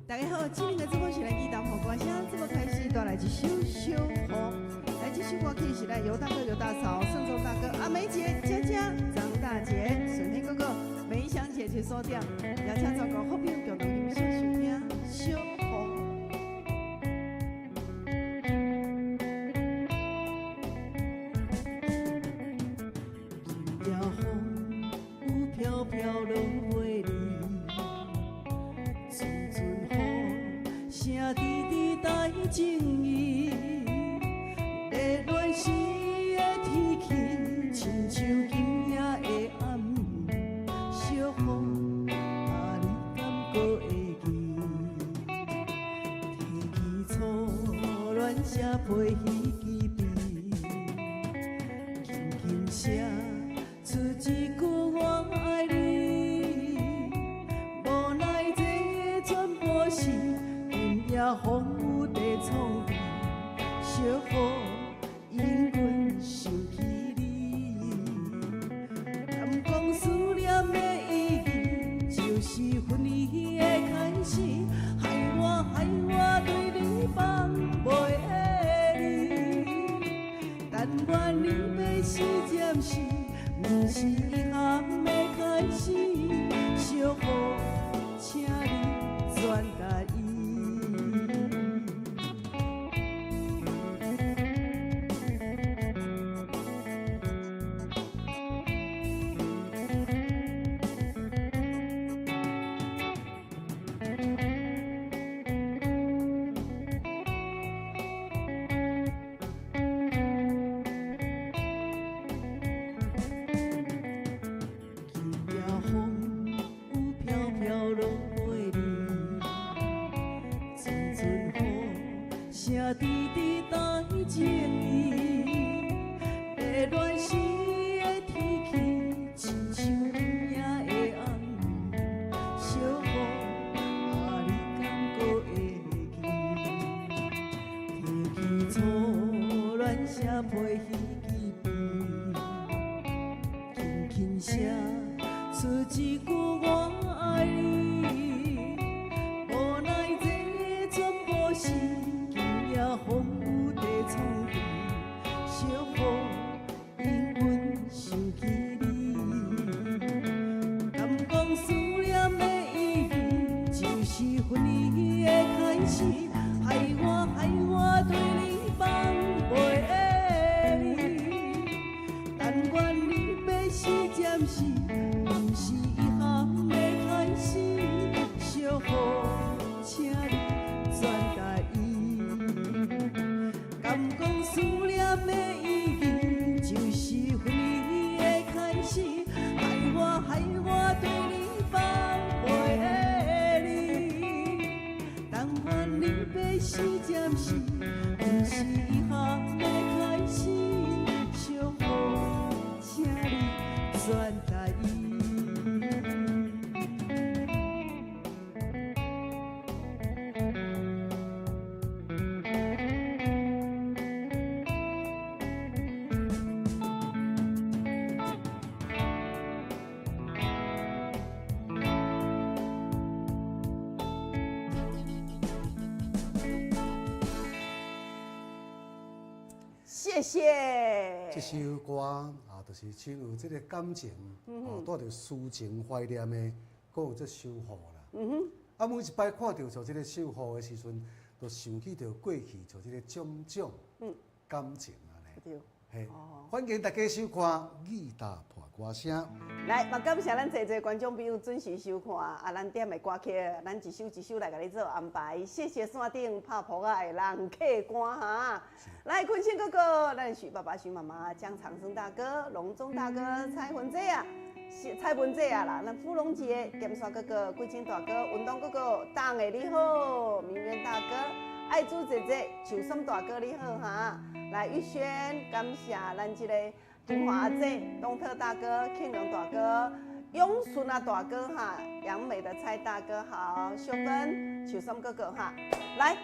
大家好，今天的節目是咱義大破歌聲，節目開始帶來一首小雨。來，這首歌曲是咱尤大哥、尤大嫂、盛忠大哥、阿梅姐、佳佳、張大姐、順天哥哥、梅香姐姐所點，邀請全國好朋友共同欣賞收聽小雨。今夜風雨飄飄落袂離。陣陣雨聲吱吱帶情意，熱戀時的天氣，親像今夜的暗暝，小雨啊，你敢閣會記？提起初戀寫批彼支筆，輕輕寫出一句我愛你。無奈這全部是今夜風雨在創治，小雨引阮想起你。敢講思念的意義，就是分離的開始，害我害我對你放袂離。但願離別時暫時，毋是遺憾的開始。小雨，請你轉達伊。今夜風雨飄飄落袂離，陣陣雨聲吱吱帶情意，熱戀時的天氣，親像今夜的暗暝，小雨啊，你敢閣會記？提起初戀寫批彼支筆，輕輕寫出一句我愛你。無奈這全部是今夜風雨在創治，小雨引阮想起你。敢講思念的意義，就是分離的開始，害我害我對你放袂離。但願離別是暫時，毋是遺憾的開始。小雨，請你轉達伊。敢講思念的意義，就是分離的開始，害我害我對你放袂離。但願離別是暫時，毋是遺憾的開始。小雨，請你轉達伊。謝謝。這首歌啊，就是親有這個感情，哦，帶著詩情懷念的，閣有這首雨啦。啊，每一擺看著像這個秀雨的時陣，就想起著過去像這個種種感情按呢。對。嘿，歡迎大家收看《義大破歌聲》。來，嘛感謝咱濟濟觀眾朋友準時收看，啊，咱點的歌曲，咱一首一首來共你做安排。謝謝山頂拍噗仔的人客官哈。來，坤慶哥哥，咱許爸爸、許媽媽、江長生大哥、龍忠大哥、蔡文姐啊，蔡文姐啊啦，咱芙蓉姐、劍山哥哥、桂清大哥、文東哥哥，黨的你好，明淵大哥。愛珠姐姐、秋森大哥你好哈，來玉軒，感謝咱這個金華阿姐、東特大哥、慶龍大哥、永順啊大哥哈，楊美的蔡大哥好，秀芬、秋森哥哥哈，來，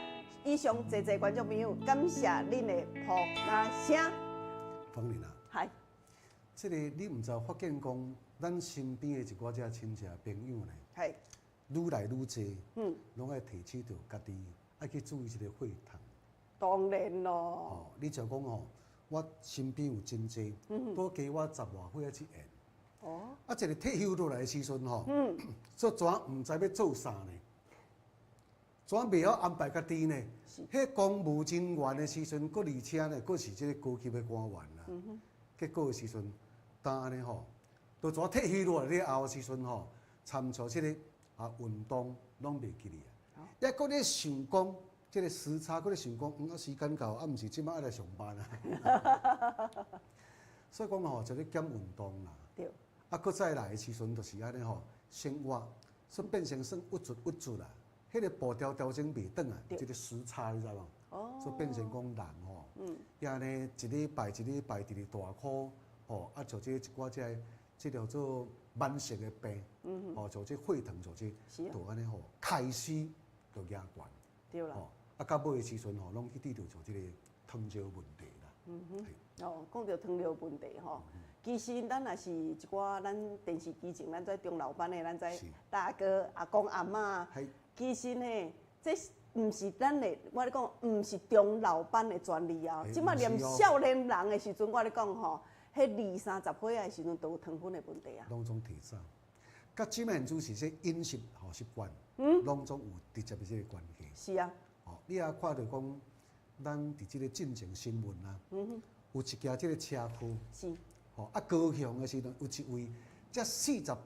以上濟濟觀眾朋友，感謝恁的噗仔聲。芳玲啊，係，這個你毋知發現講，咱身邊的一寡這親戚朋友呢，愈來愈濟，攏愛提醒著家己愛去注意這個血糖。當然咯。哦，你就講吼，我身邊有真濟，都加我十外歲仔去驗。啊，一個退休落來的時陣吼，做怎毋知欲做啥呢？怎袂曉安排家己呢？彼公務人員的時陣，閣而且呢，閣是這個高級的官員啦。結果的時陣，當按呢吼，都怎退休落來了後的時陣吼，參像這個啊運動攏袂記哩啊。抑閣咧想講，這個時差，閣咧想講，啊時間到，啊毋是這擺愛來上班啊。所以講吼，就咧減運動啦。啊，閣再來的時陣，就是按呢吼，生活煞變成算鬱卒鬱卒啦。彼個步調調整袂轉來，這個時差你知無？所以變成講人吼，遐呢一禮拜一禮拜佇咧大箍吼，啊，像這一寡這個這叫做慢性的病，吼，像這血糖，像這，就按呢吼，開始就壓懸。對啦。吼，啊，到尾的時陣吼，攏去拄著像這個糖尿問題啦。哦，講著糖尿問題吼，其實咱若是一寡咱電視機前，咱這中老班的，咱這大哥、阿公、阿嬤，其實呢，這毋是咱的，我咧講，毋是中老班的專利啊。這擺連少年人的時陣，我咧講吼，彼二三十歲的時陣都有糖分的問題啊。攏總提早，佮這擺主是說飲食吼習慣，攏總有直接的這個關係。哦，你也看著講，咱佇這個進前新聞啊，有一架這個車禍，吼啊高雄的時陣有一位才48爾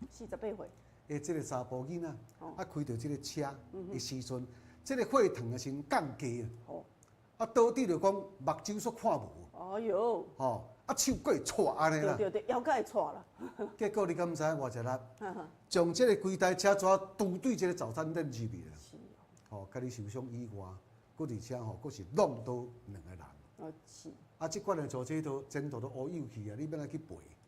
，48歲。的這個查埔囡仔，啊開著這個車的時陣，這個血糖的時陣降低啊，啊導致著講目睭煞看無，哎喲，吼啊手閣會掣按呢啦，對對對，腰閣會掣啦。結果你敢知偌濟力？將這個規台車怎拄對這個早餐店入去啦，吼，共伊受傷以外，閣而且吼，閣是弄倒兩個人。啊，這款的做這都前途都烏有去啊！你欲按怎去賠？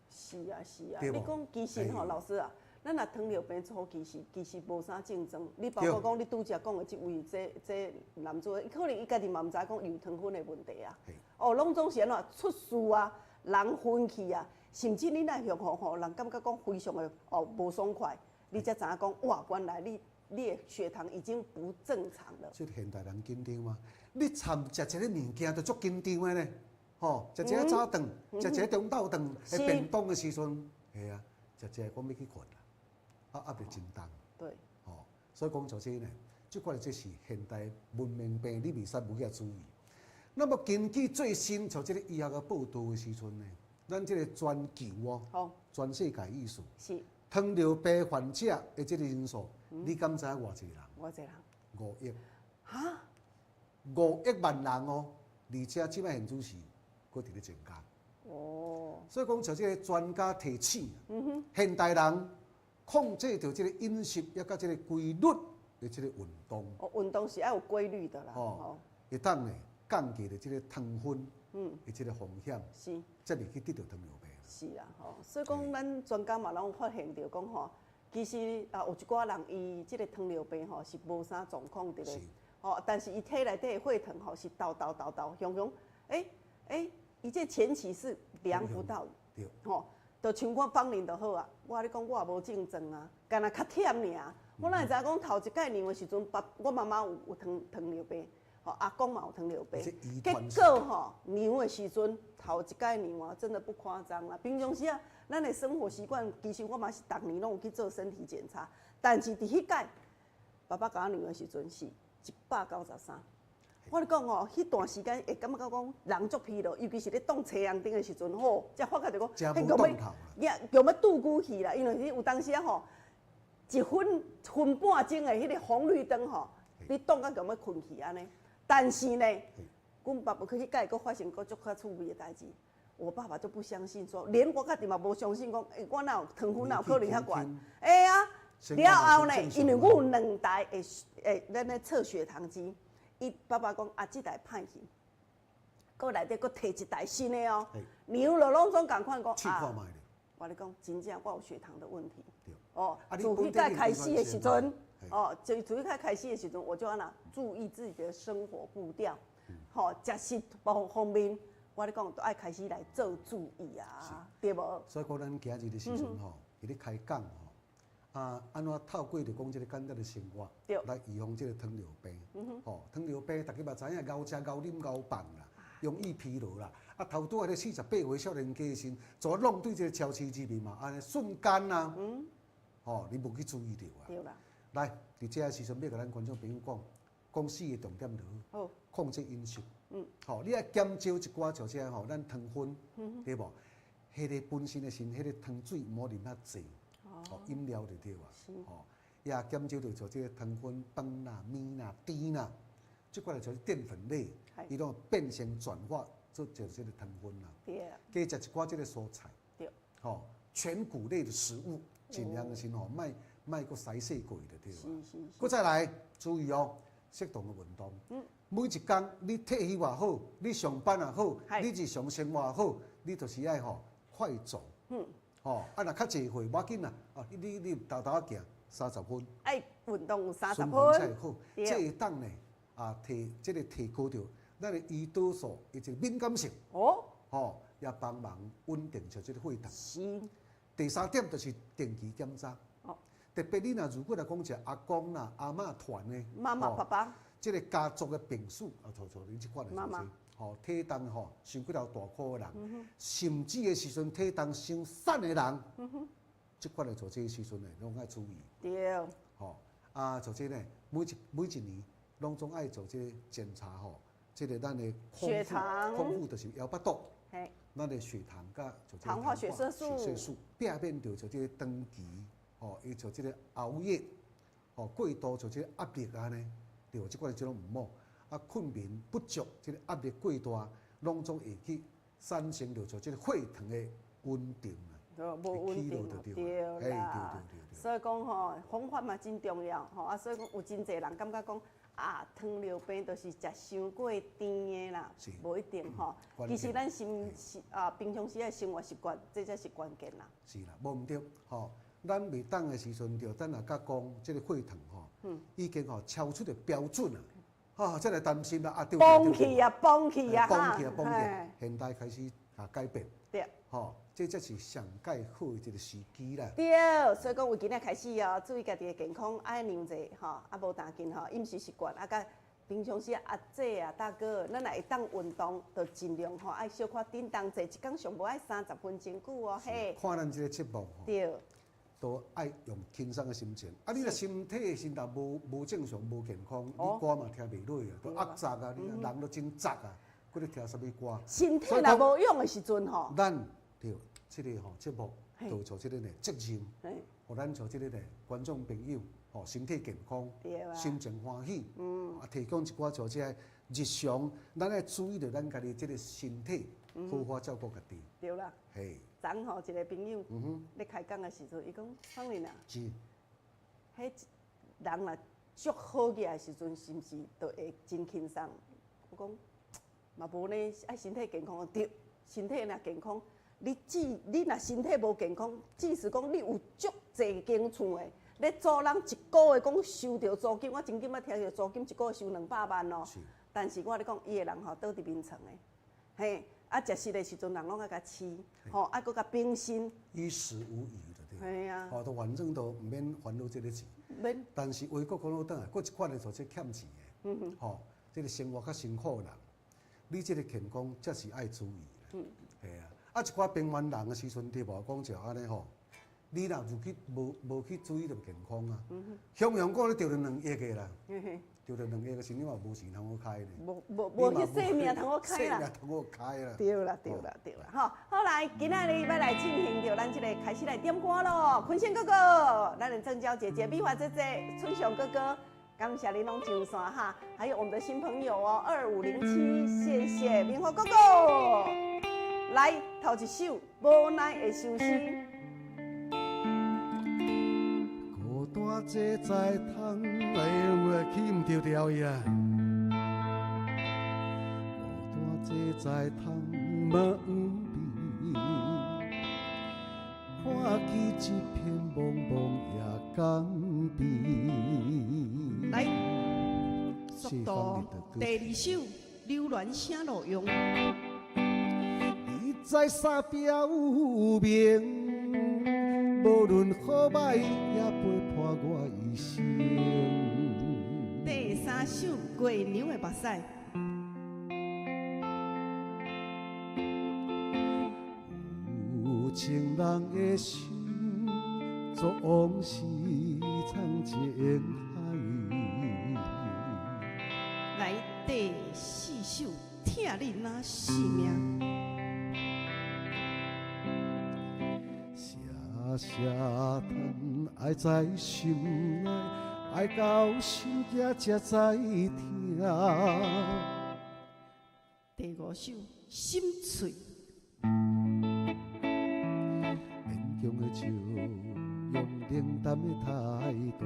是啊是啊，你講其實吼，老師啊，咱若糖尿病初期是其實無啥症狀。你包括講你拄才講的這位這這男子，可能伊家己嘛毋知講有糖分的問題啊。哦，攏總是按怎出事啊，人昏去啊，甚至你若向吼吼，人感覺講非常的哦無爽快，你才知影講哇，原來你的血糖已經不正常了。這現代人緊張嗎？你參食一个物件就足緊張的呢，吼，食一个早頓，食一个中晝頓，的便當的時陣，係啊，食食講欲去睏啦，啊壓力真重。吼，所以講就這呢，這款這是現代文明病，你袂使無去注意。那麼根據最新像這個醫學的報導的時陣呢，咱這個全球哦，全世界意思，糖尿病患者的這個人數，你敢知影偌濟人？偌濟人？5億。哈？5億萬人哦，而且這擺現主時，閣佇咧增加。所以講，像這個專家提醒，現代人控制著這個飲食，抑佮這個規律的這個運動。哦，運動是愛有規律的啦。哦，會當呢降低著這個糖分，的這個風險，才袂去得著糖尿病。是啊，吼，所以講咱專家嘛攏有發現著講吼，其實啊有一寡人伊這個糖尿病吼是無啥狀況佇咧，吼，但是伊體內底的血糖吼是沓沓沓沓雄雄，欸欸，伊這前期是量不到，吼，就像我芳玲就好啊，我共你講我也無症狀啊，干焦較忝爾。我哪會知影講頭一擺量的時陣，爸我媽媽有糖尿病，吼阿公嘛有糖尿病，結果吼量的時陣，頭一擺量啊，真的不誇張啊。平常時啊，咱的生活習慣，其實我嘛是逐年攏有去做身體檢查，但是佇彼擺，爸爸共我量的時陣是193。我共你講哦，彼段時間會感覺講人足疲勞，尤其是咧擋青紅燈的時陣，吼，才發覺著講，彼強欲，強欲拄久去啦，因為你有當時啊吼，一分分半鐘的彼个紅綠燈吼，你擋甲強欲睏去按呢。但是呢，阮爸爸去彼擺閣發生閣足較趣味的代誌，我爸爸就不相信說，連我家己嘛無相信講，欸，我哪有糖分哪有可能遐懸？會啊，了後呢，因為阮有兩台會會咱咧測血糖機。伊爸爸講啊，這台歹去，閣內底閣提一台新的哦，娘就攏總仝款講啊，試看覓咧。我咧講，真正我有血糖的問題。哦，啊，你自彼個開始的時陣，嘿哦，就自彼個開始的時陣，我就按怎注意自己的生活步調，吼，食食方方面，我咧講都愛開始來做注意啊，對無？所以講，咱今日的時陣吼，佇咧開講吼，啊，按怎透過著講這個簡單的生活，來預防這個糖尿病。吼，糖尿病大家嘛知影，𠢕食𠢕啉𠢕放啦，容易疲勞啦。啊，頭拄仔咧48歲少年家的時陣，就弄對這個超市入面嘛，按呢瞬間啊，吼，你無去注意著啊。對啦。來，佇這个時陣，欲共咱觀眾朋友講，講四個重點就好。控制飲食。吼，你愛減少一寡像這吼，咱糖分，對無？彼個本身的時，彼個糖水毋好啉遐濟，吼，飲料就對啊。吼，也減少著像這個糖分、飯啦、麵啦、甜啦，這款就是澱粉類，伊攏變成轉化做做這個糖分啦。加食一寡這個蔬菜。吼，全穀類的食物，盡量的是吼，莫莫閣篩洗過就對啊。閣再來注意哦，適當的運動。每一工你退休也好，你上班也好，你日常生活也好，你就是愛吼快走。吼，啊，若較濟歲無要緊啦，啊，你沓沓仔行三十分。愛運動三十循環才分。會好。這會當呢，啊，提這個提高著咱的胰島素的一個敏感性。吼，也幫忙穩定著這個血糖。第三點就是定期檢查。特別你若如果來講一阿公啦、阿嬤團的，媽媽、爸爸，這個家族的病史啊，像像恁這款的媽媽吼，體重吼傷過頭大箍的人，甚至的時陣體重傷瘦的人，這款的做這個時陣呢，攏愛注意。吼，啊，做這呢，每一年攏總愛做這個檢查吼，這個咱的空血腹，糖空腹就是枵腹肚。咱的血糖佮就這個糖化血色素血色素，避免著就這個長期吼，伊就這個熬夜，吼過度就這個壓力按呢，對，這款這攏毋好。啊，睏眠不足，這個壓力過大，攏總會去產生著就這個血糖的穩定啊。對，無穩定就對啦。對對對對。所以講吼，方法嘛真重要吼啊！所以講有真濟人感覺講啊，糖尿病就是食傷過甜的啦，無一定吼。其實咱心是啊，平常時的生活習慣，這才是關鍵啦。是啦，無毋對吼。咱袂當的時陣，著等下佮講這個血糖吼，已經吼超出的標準啊，哈，才來擔心啦啊！對崩去啊，崩去啊，崩去啊，崩去！現代開始啊改變，吼，這才是上蓋好的一個時機啦。對，所以講為今仔開始哦，注意家己的健康，愛量者吼，啊無當緊吼，飲食習慣啊，佮平常時阿姐啊、大哥，咱若會當運動，就盡量吼愛小可振動者，一工上無愛三十分鐘久哦，嘿。看咱這個節目吼。都愛用輕鬆的心情。啊，你若身體身體無正常、無健康，你歌嘛聽袂落啊，都壓雜啊，你人都真雜啊，閣咧聽啥物歌？身體若無用的時陣吼，咱對這個吼節目，就做這個呢責任，予咱做這個呢觀眾朋友吼身體健康，心情歡喜，啊，提供一寡做這個日常，咱愛注意著咱家己這個身體，好好照顧家己。對啦。嘿。昨昏吼一個朋友，咧開講的時陣，伊講芳玲啊，彼人若足好起來的時陣，是毋是就會真輕鬆？我講嘛無呢，愛身體健康對，身體若健康，你若身體無健康，只是講你有足濟間厝的，咧租人一個月講收著租金，我曾經捌聽著租金一個月收200萬哦。但是我咧講，伊的人吼倒佇眠床的，嘿。啊，食食的時陣，人攏愛共飼，吼，啊，閣共冰心。衣食無虞就對。嘿啊。吼，都反正都毋免煩惱這個錢。免。但是話閣講倒轉來，閣一款的就是欠錢的，吼，這個生活較辛苦的人，你這個健康才是愛注意的。嘿啊，啊一寡平凡人的時陣對無？講就按呢吼，你若有去無去注意著健康啊，雄雄講你著著2億的啦。著著2億的時，你嘛無錢通好開呢。無無無彼性命通好開啦。性命通好開啦。對啦對啦對啦，吼，好來，今仔日欲來進行著咱這個開始來點歌囉。坤仙哥哥，咱的鄭嬌姐姐、美華姐姐、春雄哥哥，感謝恁攏上線哈，還有我們的新朋友哦，2507，謝謝明華哥哥。來，頭一首無奈的相思。孤單坐在窗，哎呦，起毋著調伊啊！坐在窗门边，看见一片茫茫野江边。来，速度第二首《榴莲声路用》。你知三壁有名，无论好䆀也陪伴我一生。第三首《月娘的目屎》。有情人的心，总是藏情海。来，第四首《疼你若性命》。声声叹爱在心内，爱到心惊才知疼。第五首《心碎》。勉强的笑容，冷淡的态度，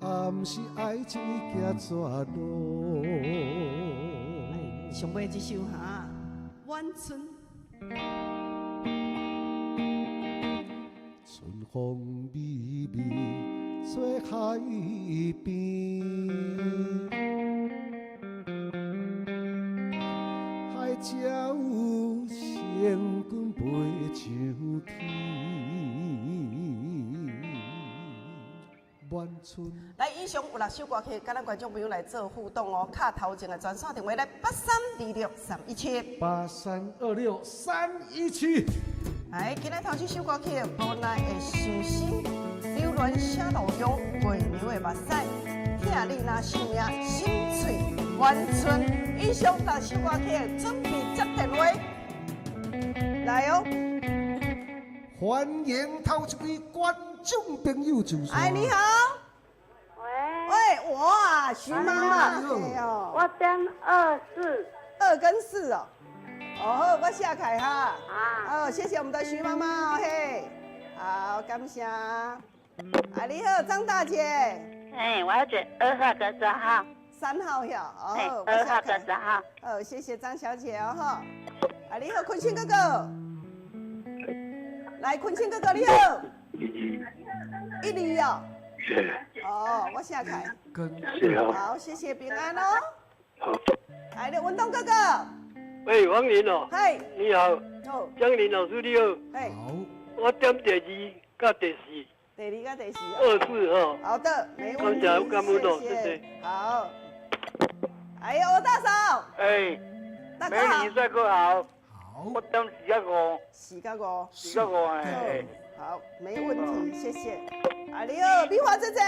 也毋是爱情行绝路。上尾这首哈，《晚春》。春风微微吹海边，海鸟仙君飞上天。晚春。来，以上有六首歌曲，佮咱观众朋友来做互动哦。敲头前的专线电话来8326317， 8326317。来，今仔头这首歌曲《无奈的伤心》，榴莲声路用，月娘的目屎，疼你若性命，心碎晚春。以上六首歌曲，准备接电话来哦。欢迎头一位观众朋友上线。哎，你好。喂。喂，我啊，徐妈妈。哎，我点二四。二跟四哦。哦，我写开哈。啊。哦，谢谢我们的徐妈妈哦嘿。好，感谢。啊，你好，张大姐。哎，我要选2号跟3号。3号哟。哦，2号跟3号。哦，谢谢张小姐哦哈。啊，你好，坤庆哥哥。来，坤庆哥哥你好。一二哦。是。哦，我写开。好，谢谢平安哦。好。来，文东哥哥。喂，王林哦。嗨。你好。江林老师你好。嘿。好。我点第二佮第四。第二佮第四。 24号。好的，没问题。谢谢。好。哎呦，我大嫂。哎。大哥好。美女帅哥好。好。我点4佮5。 4佮5。 4佮5哎。好，没问题，谢谢。哎，你好，美华姐姐。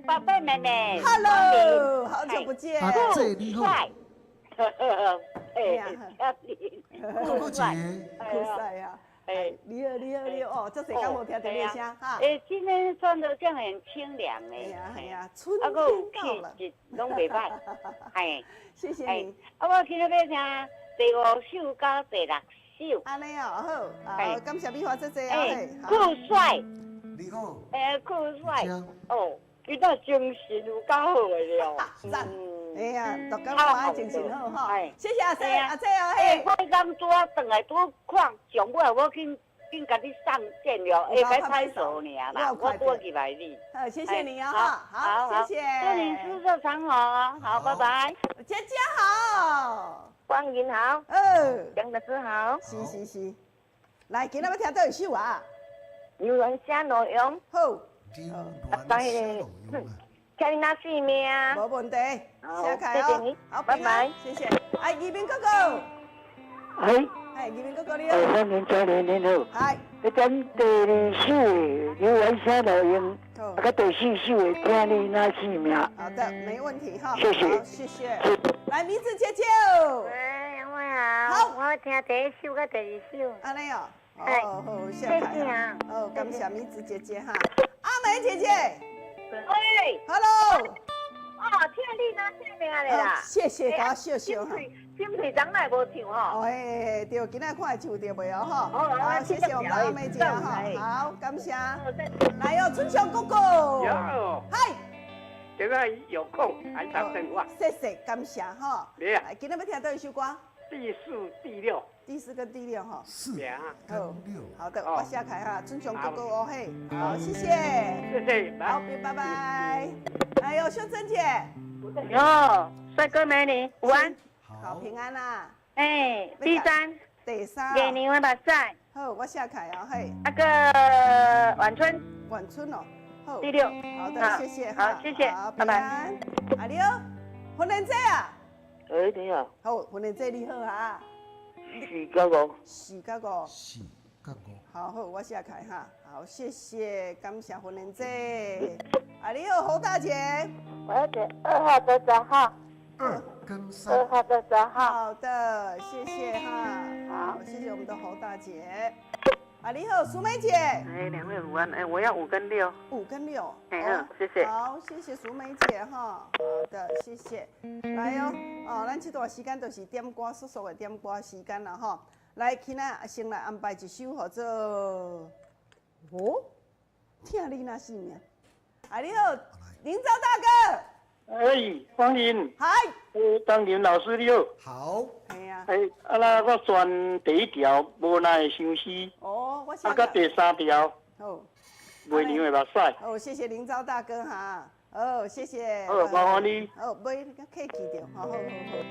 宝贝妹妹。 Hello，好久不见。阿姐你好。哎呀，哥哥姐。酷帅啊！哎，你好，你好，你好哦，这阵敢无听到你的声哈？哎，今天穿得这样很清凉哎。哎呀哎呀，春天到了。拢袂歹。哎，谢谢你。啊，我今日欲听第五首佮第六首。按呢哦，好，好，感谢美华姐姐啊。哎，酷帅。你好。哎，酷帅。哦，今仔精神有够好的了。赞。哎呀，都感觉我精神好哈。谢谢阿姐，阿姐哦嘿。我刚拄仔转来拄看，上尾我紧紧共你送电了，会使拍手尔啦。我拄入来你。好，谢谢你啊哈。好，谢谢。祝你事业长虹，好，拜拜。姐姐好。光云好。嗯。杨老师好。是是是。来，今仔欲听佗一首啊？榴莲声路用。好。榴莲声路用。听你若性命。无问题，谢开哦。好，拜拜，谢谢。哎，宜民哥哥。哎。哎，宜民哥哥你好。欢迎嘉玲你好。嗨。你点第二首的榴莲声路用，啊，佮第四首的听你若性命。好的，没问题哈。谢谢。谢谢。来，米子姐姐。喂，杨慧好。好。我听第一首佮第二首。按呢哦。哦，好，谢谢。哦，感谢米子姐姐哈。阿美姐姐。喂，Hello，哦，听你若性命咧啦，谢谢，共我笑笑哈。心碎昨仔无唱吼。哎，对，今仔看会唱著袂哦吼。好，谢谢我们阿美姐哈。好，感谢。来哦，春香哥哥。有。嗨。今仔有空还打电话。谢谢，感谢哈。来，今仔欲听佗一首歌？第四、第六。第四跟第六哈。四对啊。跟六。好的，我写开哈，尊重哥哥哦嘿，好，谢谢。谢谢，好，拜拜。哎呦，秀珍姐。哟，帅哥美女，午安。好，平安啦。哎，第三。第三。月娘的目屎。好，我写开啊嘿。那个晚春。晚春哦。好。第六。好的，谢谢。好，谢谢。好，平安。阿你好，婚莲姐啊。哎，你好。好，婚莲姐你好哈。四加五。四加五。四加五。好好，我写开哈。好，谢谢，感谢婚莲姐。啊，你好，侯大姐。我要给2号的3号。 2跟3。2号的3号。好的，谢谢哈。好，谢谢我们的侯大姐。啊，你好，淑梅姐。哎，两位午安。哎，我要5跟6。 5跟6。哎，谢谢。好，谢谢淑梅姐哈。好的，谢谢。来哦，哦，咱这段时间就是点歌，速速的点歌时间啦哈。来，今仔先来安排一首，叫做哦，疼你若性命。啊，你好，林昭大哥。哎，方林。嗨。当林老师你好。好。系啊。哎，啊那我选第一条无奈的相思。哦，我写。啊，佮第三条。好。月娘的目屎。哦，谢谢林昭大哥哈。哦，谢谢。好，麻烦你。哦，袂，你客气著，好好好好好。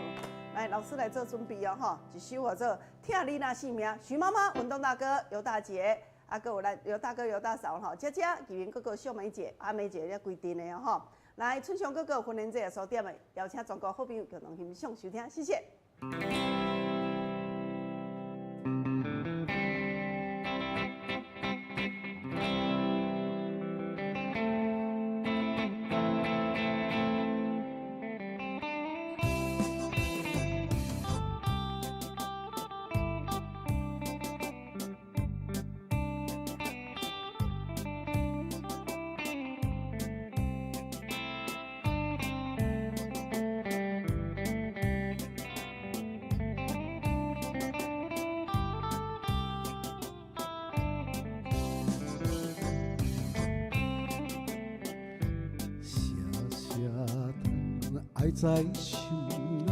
来，老师来做准备哦，吼，一首叫做《疼你若性命》，徐妈妈、文东大哥、尤大姐，啊，阁有咱尤大哥、尤大嫂吼，姐姐、义明哥哥、秀梅姐、阿梅姐，遮规阵的哦，吼。来，春祥哥哥、婚莲姐所点的，邀请全国好朋友共同欣赏收听，谢谢。爱在心内，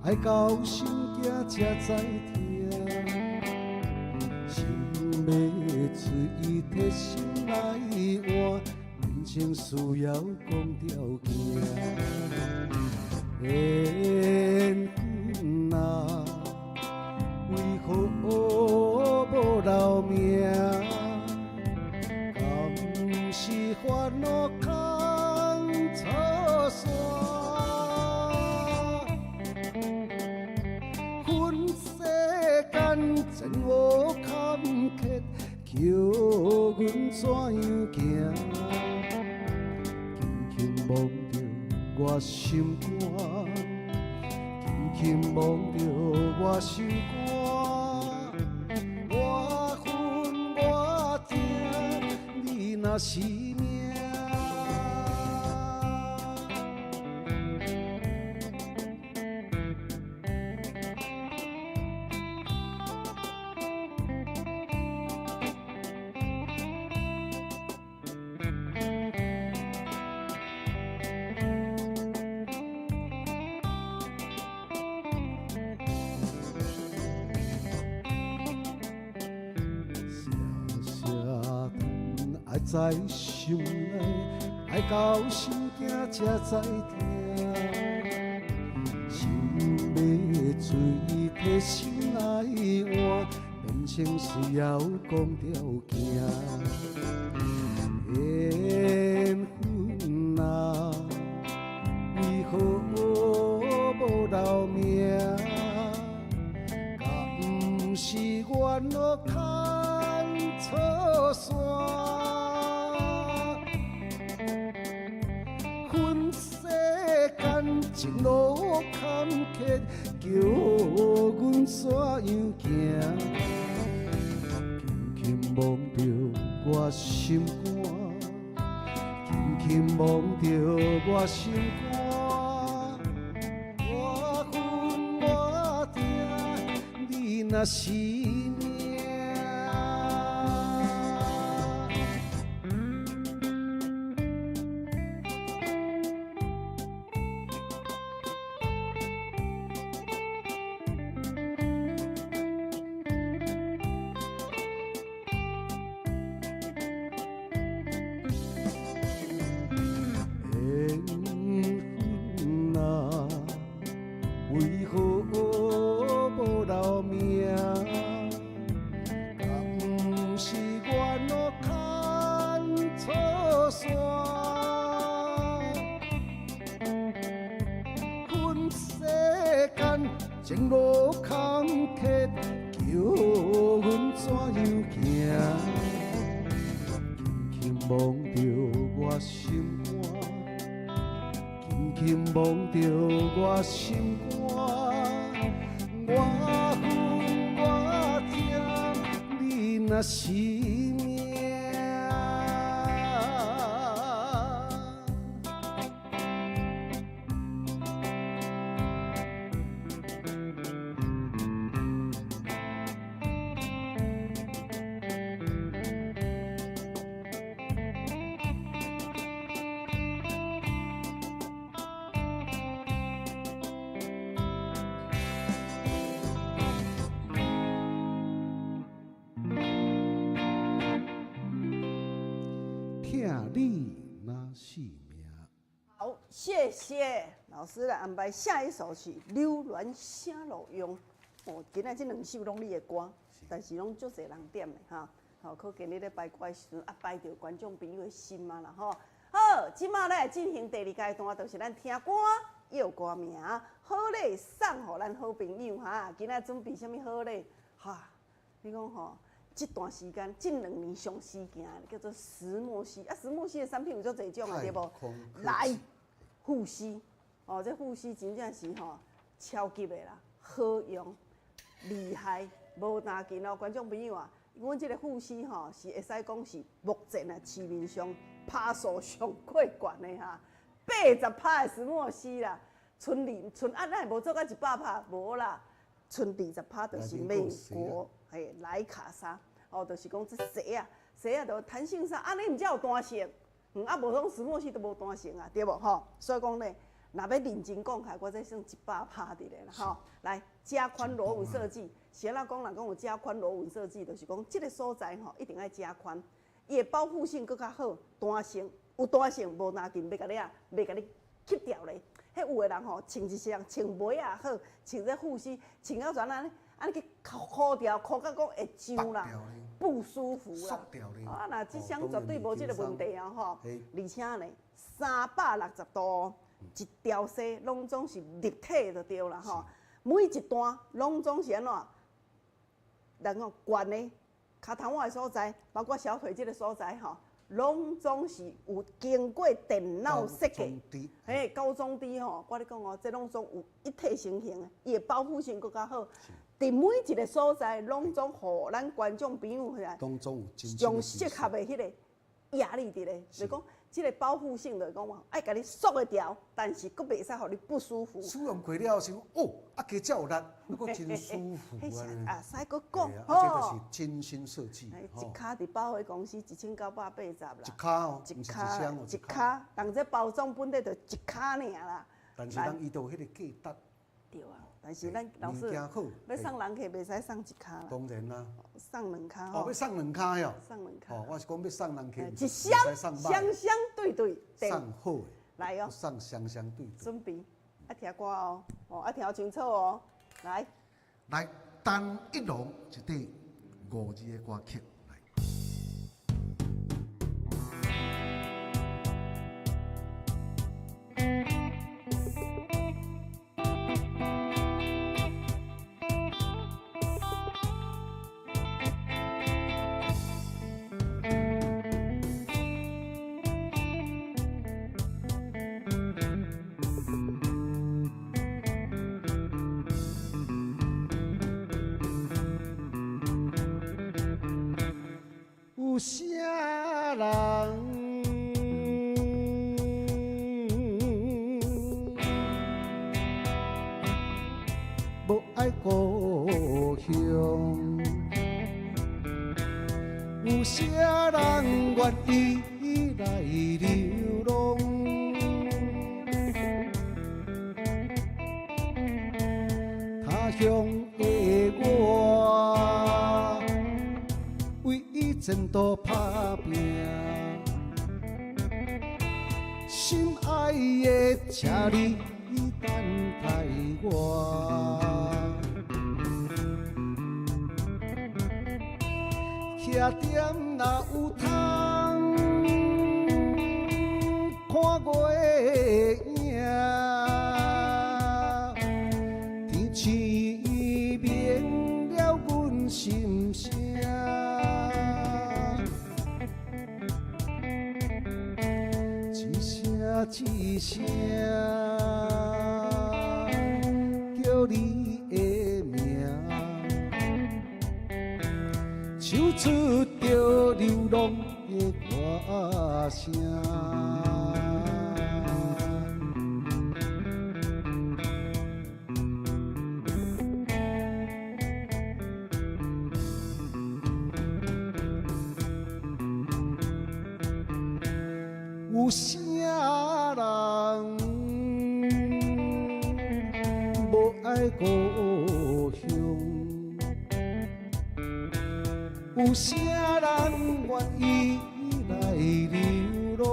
爱到心惊才知疼。心欲喙提心来换，人生需要讲条件。缘分啊，为何无留名？敢是烦恼空错线？前路坎坷，叫阮怎样行？轻轻摸著我心肝，轻轻摸著我心肝。我恨我疼，你若是命。在心内，爱到心惊才知疼。心欲喙提心来换，人生需要讲条件。缘分啊，为何无留名？敢毋是缘路牵错线？情路坎坷，叫阮怎样行？轻轻摸著我心肝，轻轻摸著我心肝。我恨我疼，你若是命。前路坎坷，叫阮怎样行？轻轻摸著我心肝，轻轻摸著我心肝，我恨我疼，你若是命。疼你若性命。好，谢谢老师来安排下一首曲《柳恋声路用》。哦，今仔这两首拢你的歌，但是拢足济人点的哈。好，可见你咧排歌的时阵啊，排著观众朋友的心啊啦吼。好，这马咱来进行第二阶段，就是咱听歌、臆歌名，好礼送予咱好朋友哈。今仔准备啥物好礼？哈，你讲吼，这段时间，这2年上时行的叫做石墨烯啊，石墨烯的产品有足济种啊，对无？来，护膝哦，这护膝真正是吼超级的啦，好用、厉害，无担紧哦，观众朋友啊，阮这个护膝吼是会使讲是目前啊市面上趴数上过悬的哈，80%的石墨烯啦，剩二剩啊，咱无做到100%，无啦，剩20%就是美国嘿莱卡纱。哦，就是讲这鞋啊，鞋啊，就弹性纱，按呢毋才有弹性，啊，无讲石墨烯都无弹性啊，对无吼？所以讲咧，若欲认真讲起来，我这算100%伫咧啦吼。来，加宽螺纹设计，是按怎讲？人讲有加宽螺纹设计，就是讲这个所在吼，一定爱加宽，伊的保护性阁较好，弹性有弹性，无拿紧，袂共你啊，袂共你吸掉咧。彼有的人吼，穿一双穿袜仔也好，穿这护膝，穿到怎按呢？按呢去箍掉，箍到讲会胀啦，不舒服啦。啊，若这双绝对无这个问题哦吼。而且呢，360度一条丝拢总是立体就对啦吼。每一段拢总是按怎？人讲悬的，跤头仔的所在，包括小腿这个所在吼，拢总是有经过电脑设计。嘿，高中低吼，我咧讲哦，这拢总有一体成型的，伊的保护性阁较好。伫每一个所在，拢总予咱观众朋友来，上适合的彼个压力伫咧，就是讲这个保护性就是讲，爱共你束会牢，但是阁袂使予你不舒服。使用过了后，哦，啊加遮有力，阁真舒服啊！使阁讲，吼，这就是精心设计。一跤伫百货公司1980啦。一跤哦，一跤，一跤，人这包装本底就一跤尔啦。但是人伊都有彼个价值。对啊。但是咱老师欲送人客，袂使送一跤啦。当然啦。送两跤。哦，欲送两跤哟。送两跤。哦，我是讲欲送人客，一双双双对对。送好的。来哦。送双双对对。准备，爱听歌哦，哦，爱听清楚哦，来。来，陈一龙一块五字的歌曲。有啥人无爱故乡？有啥人愿意来流浪？他乡的我，为伊前途打拼，心爱的，请你等待我。徛踮若有通看月影，天星一聲，叫你的名，唱出著流浪的歌聲。有啥人無愛故鄉？有啥人願意來流浪？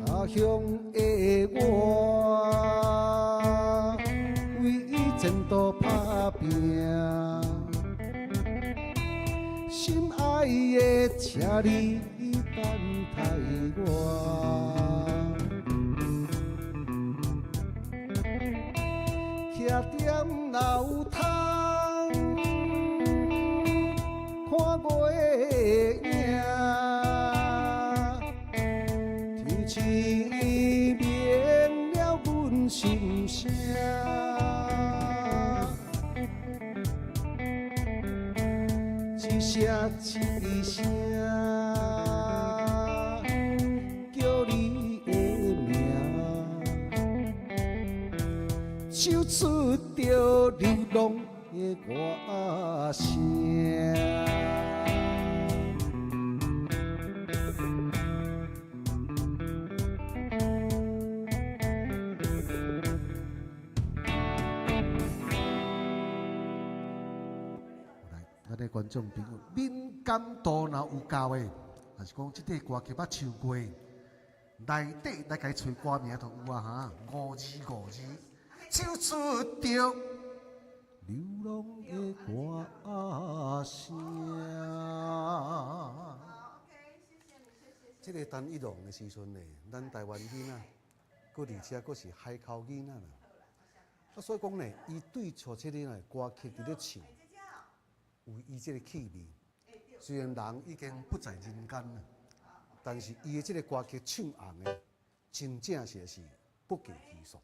他鄉的我，為前途打拚。心愛的，請你等待我。徛踮樓窗看月影，天星明了阮心聲。一聲一聲叫你的名，唱出著流浪的歌聲。咱的觀眾朋友，敏感度若有夠的，還是講這塊歌曲捌唱過，內底來共伊揣歌名就有啊哈，5252，唱出著流浪的歌聲。這個陳一龍的時陣呢，咱台灣囡仔，閣而且閣是海口囡仔啦。啊，所以講呢，伊對像這个呢歌曲佇咧唱。有伊這个氣味，雖然人已經不在人間啦，但是伊的這个歌曲唱紅的，真正是是不計其數。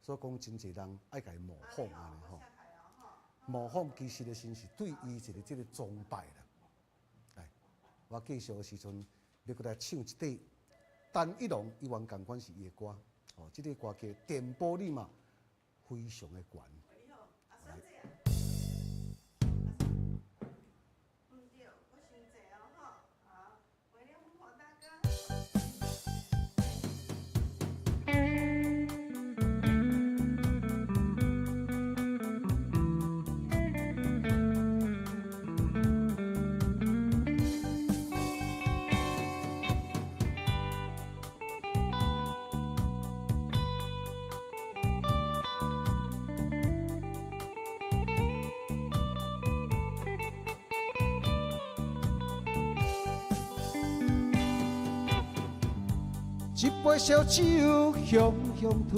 所以講，真濟人愛共伊模仿按呢吼。模仿其實的先是對伊一个這个崇拜啦。來，我繼續的時陣，欲閣來唱一塊陳一龍，伊原仝款是伊的歌，哦，這个歌曲電波率嘛非常的懸。一杯燒酒，雄雄吞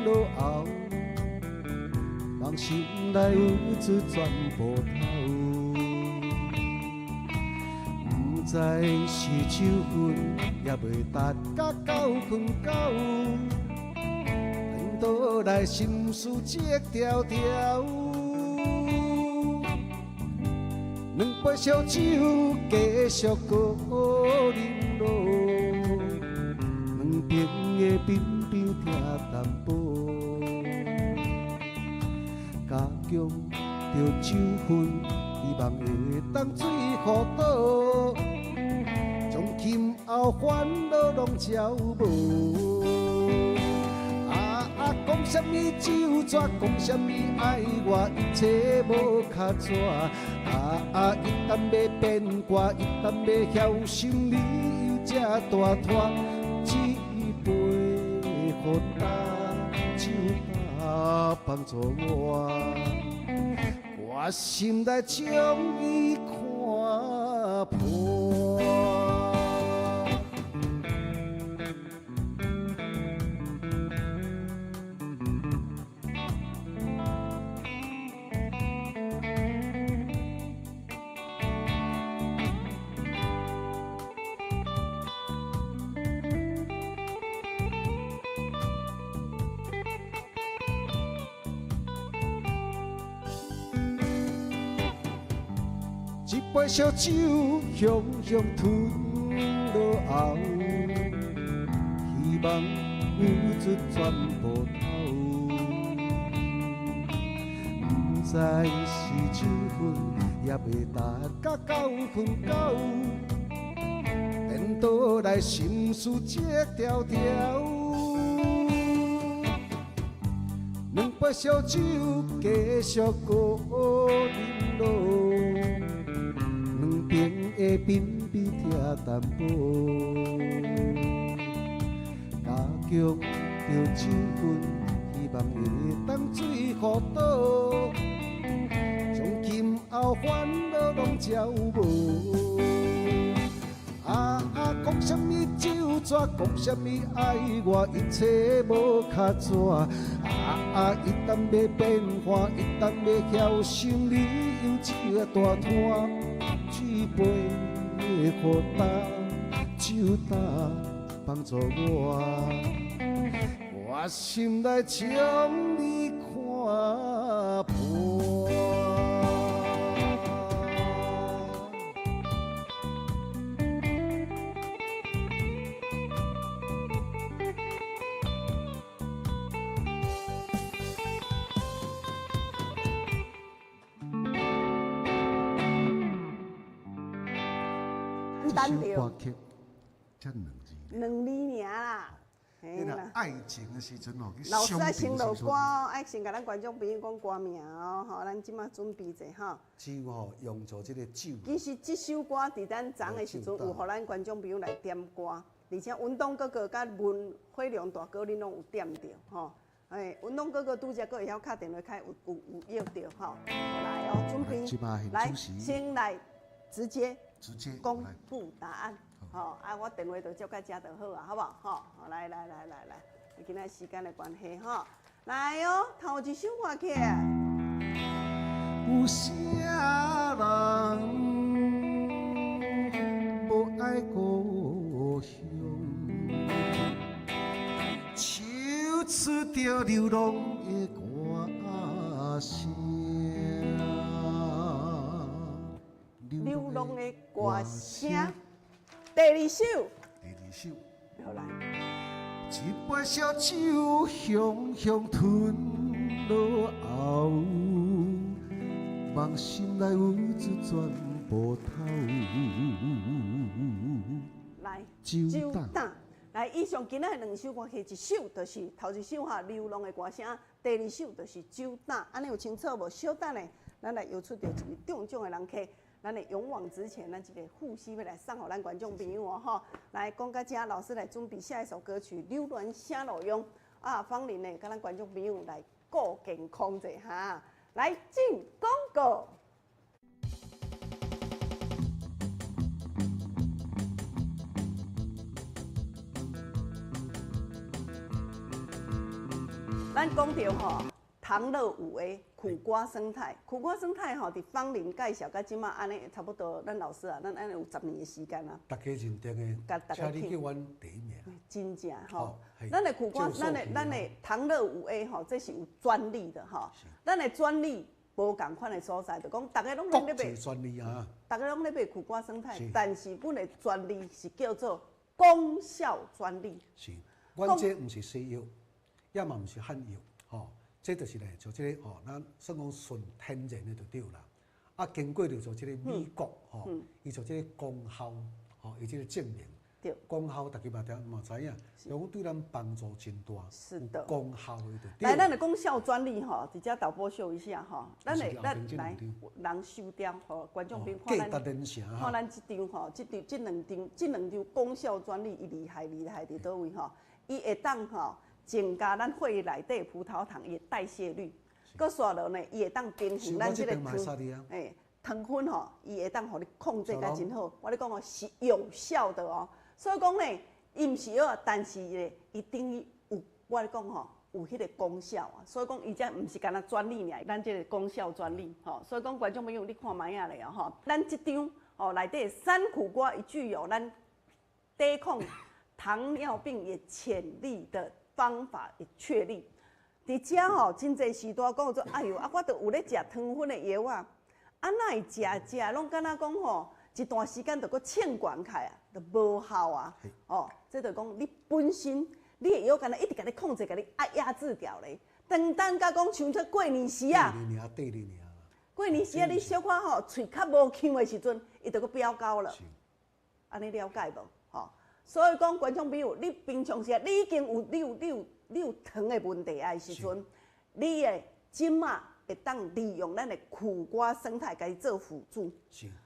落喉，夢心內有出全部頭。毋知是酒分，也袂達甲到困覺。轉倒來心事積條條，兩杯燒酒繼續閣飲落。兩邊的冰冰聽淡薄，加強著酒分，希望會當水予倒，從今後煩惱攏消無。啊啊，講啥物酒紙，講啥物愛我，一切無跤紙。啊啊，一旦欲變卦，一旦欲曉心理由這大拖。一杯予焦酒焦幫助我，我心內將伊看破。一杯燒酒，雄雄吞落喉，希望有出全部頭。毋知是酒分，也袂达甲9分九，颠倒来心事这条条。两杯烧酒，继续阁饮落，两边的品味拆淡薄，加强著酒分，希望会当水予倒，将今后烦恼拢照无。啊啊！讲啥物酒纸，讲啥物爱我，一切无卡纸。啊啊！伊当欲变化，伊当欲晓心，你有这大摊，一杯予干酒干帮助我，我心内将你看破。单这首歌曲才两字，两字尔啦。你若爱情的时阵吼，去老师伤爱先病的时阵落歌，爱先共咱观众朋友讲歌名哦，吼，咱这马准备者吼。酒吼用做这个酒。其实这首歌伫咱昨的时阵，有予咱观众朋友来点歌，而且文东哥哥佮文辉良大哥，恁拢有点著吼。哎，文东哥哥拄才阁会晓敲电话开，有约著吼。来哦，准备来，先来直接。直接公布答案，吼啊！我电话就接到遮就好啊，好无？吼，来来来来来，今仔时间的关系吼，来哦，头一首歌曲。有啥人无爱故乡？手持著流浪的歌声。流浪的歌声，第二首。第二首。好来。一杯烧酒，雄雄吞落喉，梦心内有一全部头。来，酒胆。来，以上今仔的两首歌曲，一首就是头一首哈流浪的歌声，第二首就是酒胆。按呢有清楚无？小等下，咱来邀出著一个中奖的人客。咱会勇往直前，咱这个呼吸欲来送予咱观众朋友哦吼。来，讲到遮，老师来准备下一首歌曲《柳恋声路用》啊，芳玲呢，佮咱观众朋友来顾健康者哈。来进广告。咱讲著吼，唐乐有的苦瓜生态，苦瓜生态吼，伫芳玲介绍到这马按呢，差不多，咱老师啊，咱按呢有10年的时间啊。大家认定的，请你叫阮第一名。真正吼，咱的苦瓜，咱的唐乐有的吼，这是有专利的吼。咱的专利无仝款的所在，就讲大家拢咧卖专利啊，大家拢咧卖苦瓜生态，但是阮的专利是叫做功效专利。是，阮这毋是西药，也嘛毋是汉药，吼。这就是咧，就这个吼，咱算讲纯天然的就对啦。啊，经过著做这个美国吼，伊做这个功效吼，伊这个证明。对。功效大家嘛听嘛知影，讲对咱帮助真大。是的。功效的就对。来，咱的功效专利吼，直接导播秀一下吼。咱的咱来人收掉吼，观众朋友看咱看咱这张吼，这张这两张这两张功效专利，伊厉害厉害伫佗位吼？伊会当吼。增加咱血内底葡萄糖伊的代谢率，阁煞落呢，伊会当平衡咱这个糖，糖分吼，伊会当予你控制甲真好。我咧讲哦，是有效的哦。所以讲呢，伊毋是药，但是咧，伊等于有我咧讲吼，有彼个功效啊。所以讲，伊这毋是干焦专利尔，咱这个功效专利吼。所以讲，观众朋友，你看觅仔咧哦吼，咱这张哦内底山苦瓜，伊具有咱抵抗糖尿病的潜力的方法会确立，伫遮吼，真济时代讲做，哎哟，啊，我都有咧食糖分的药啊，啊，哪會食食攏敢若講吼，一段時間就閣衝懸起來啊，就無效啊。哦，這就講你本身你的藥敢若一直共你控制，共你壓壓制掉咧。當等甲講像這過年時啊，對年爾。過年時啊，你小可吼喙較無嗆的時陣，伊就閣飆高了。按呢了解無？吼，所以講觀眾朋友，你平常時啊，你已經有你有你有你有糖的問題啊的時陣，你的這馬會當利用咱的苦瓜胜肽共伊做輔助。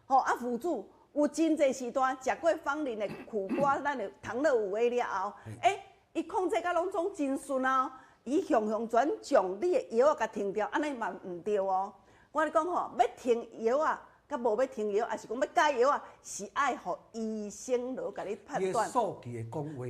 吼啊，輔助有真濟時段食過芳鄰的苦瓜，咱的糖樂有的了後，欸，伊控制甲攏總真順啊，伊雄雄轉將你的藥仔共停掉，按呢嘛毋對哦。我咧講吼，欲停藥仔，佮無欲停藥，抑是講欲改藥仔，是愛予醫生來共你判斷。數據會講話，